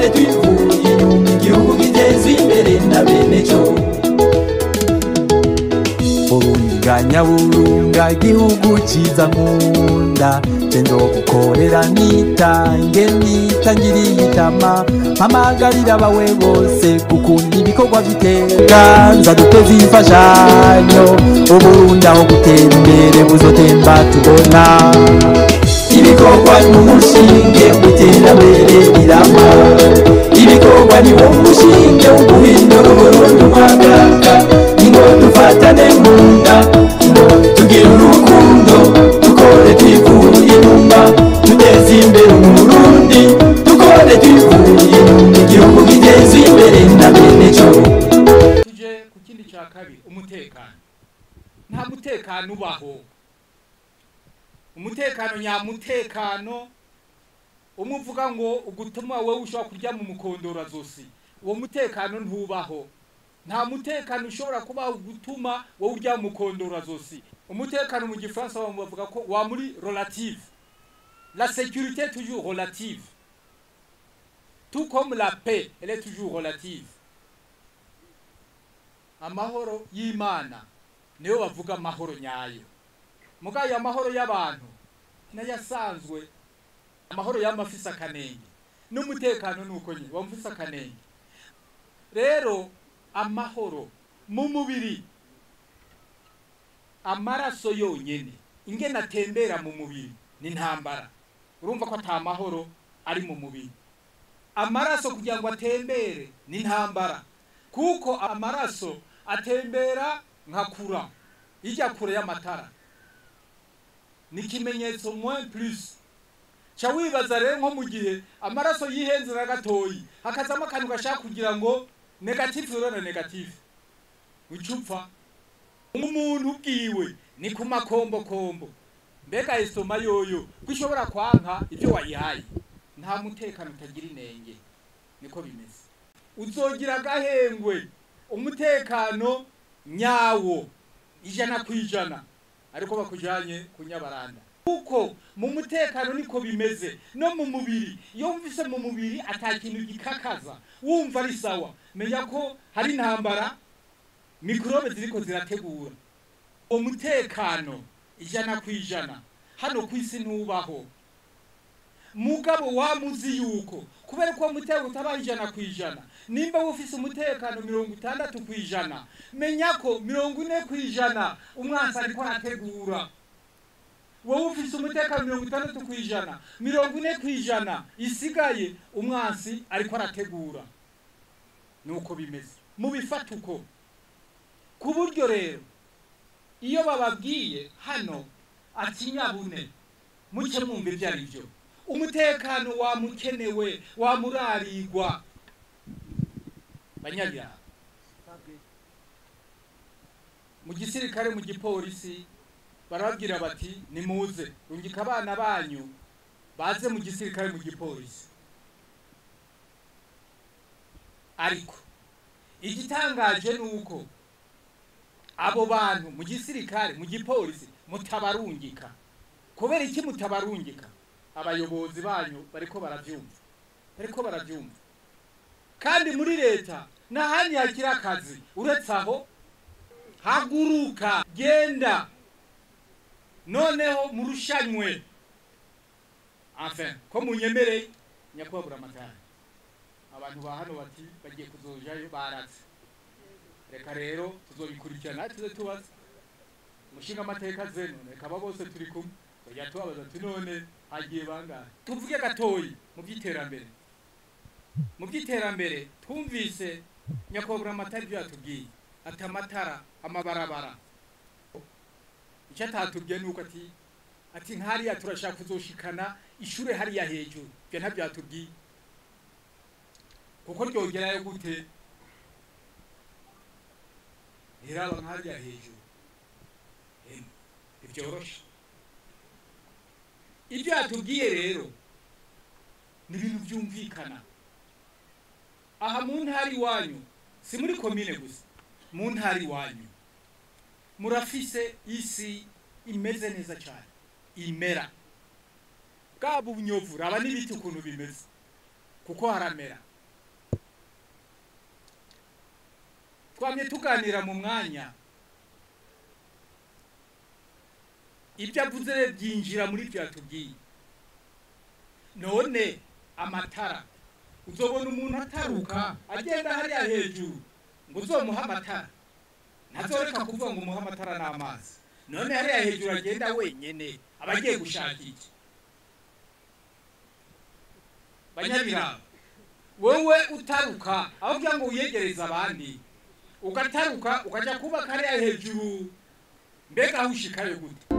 Dukore twivuye inyuma igihugu gitezwe imbere na bene cyo. Burundi bwa nyaburunga, igihugu ciza nkunda, je nzogukorera nitange nitangiriye itama, mpamagarira abawe bose gukunda ibikorwa vy'iteka, nza duteze imfashanyo, Uburundi aho gutera imbere buzotemba tubona. Ibikorwa n'umushinge w'iterambere rirama, ibikorwa ni wo mushinge wo guhindura Uburundi umwakaka. Ingo dufatane mu nda, ingo tugire urukundo, dukore twivuye inyuma, duteze imbere Uburundi, dukore twivuye inyuma, igihugu gitezwe imbere na bene cyo. Tuje ku kindi cya kabiri, umutekano. Nta mutekano ubaho. Umutekano nyamutekano umuvuga ngo ugutuma wewe ushobora kurya mu mukondora zosi, uwo mutekano ntubaho. Nta mutekano ushobora kubaho gutuma wowe urya mu mukondora zosi. Umutekano mu gifaransa bavuga ko wa muri relative. La sécurité est toujours relative, tout comme la paix, elle est toujours relative. Amahoro y'Imana niyo bavuga amahoro nyayo. Mugayo amahoro y'abantu nayasanzwe, amahoro y'amafisa akanenge n'umutekano nuko nyine wamfisa akanenge. Rero amahoro mu mubiri, amaraso yonyene ingene atembera mu mubiri ni ntambara. Urumva ko ata mahoro ari mu mubiri. Amaraso kugira ngo atembere ni ntambara, kuko amaraso atembera nka kura ijya kure y'amatara, ni ikimenyetso moins plus. Ca wibaza rero nko mu gihe amaraso yihenze na gatoyi hakazamo akantu gashaka kugira ngo négatif rero na négatif, ucupfa umuntu ubwiwe ni ku makombokombo. Mbega estomac yoyo kwishobora kwanka ibyo wayihaye. Nta mutekano utagira inenge, niko bimeze. Uzogira agahengwe umutekano nyawo 100%, ariko bakujanye kunyabaranda. Kuko mu mutekano niko bimeze no mu mubiri. Iyo wumvise mu mubiri ata kintu gikakaza, wumva ari sawa, menya ko hari intambara, microbe ziriko zirategura. Umutekano 100% hano kwisi ntubaho. Mugabo wamuzi yuko kubera ko umutekano utabaho 100%, nimba ufise umutekano 60%, menya ko 40% umwansi ariko arategura. Wowe ufise umutekano 60%, 40% isigaye umwansi ariko arategura. Nuko bimeze mubifata uko. Ku buryo rero iyo bababwiye hano ati nyabune muce mwumva ibyo ari byo, umutekano wamukenewe wamurarigwa. Banyabyaha mu gisirikare, mu gipolisi barababwira bati nimuze rungika abana banyu baze mu gisirikare, mu gipolisi. Ariko igitangaje nuko abo bantu mu gisirikare, mu gipolisi mutabarungika. Kubera iki mutabarungika? Abayobozi banyu bariko baravyumva, bariko baravyumva. Kandi muri leta n'ahandi hakiri akazi uretse aho, haguruka genda noneho murushanywe. Enfin ko munyemereye nyakubahwa Buramatari, abantu ba hano bati bagiye kuzojayo baratse, reka rero tuzobikurikirana tuze tubaza umushinga amateka zeno, reka aba bose turi kumwe tujya tubabaza ati none hagiye bangahe. Tuvuge gatoyi mu by'iterambere. Mu by'iterambere twumvise nyakubahwa Buramatari ibyo yatubwiye, ati amatara, amabarabara. Icyo atatubwiye nuko ati nkariya turashaka kuzoshikana ishure hariya hejuru, ibyo ntabyo yatubwiye. Kuko ryongerayo gute ntiraba nkariya hejuru, ntibyoroshe. Ibyo yatubwiye rero ni ibintu byumvikana. Aha mu ntara iwanyu, si muri komine gusa, mu ntara iwanyu murafise isi imeze neza cyane, imera bwa bunyovu, raba n'ibiti ukuntu bimeze, kuko haramera. Twamye tuganira mu mwanya, ibyo avuze byinjira muri byo yatubwiye. None amatara, uzobona umuntu ataruka agenda hariya hejuru ngo uzomuhe amatara, ntazoreka kuvuga ngo umuhe amatara n'amazi. None hariya hejuru agenda wenyene aba agiye gushaka iki? Banyabiraba, wowe utaruka aho kugira ngo wiyegereze abandi, ugataruka ukajya kubaka hariya hejuru, mbega aho ushikayo gute?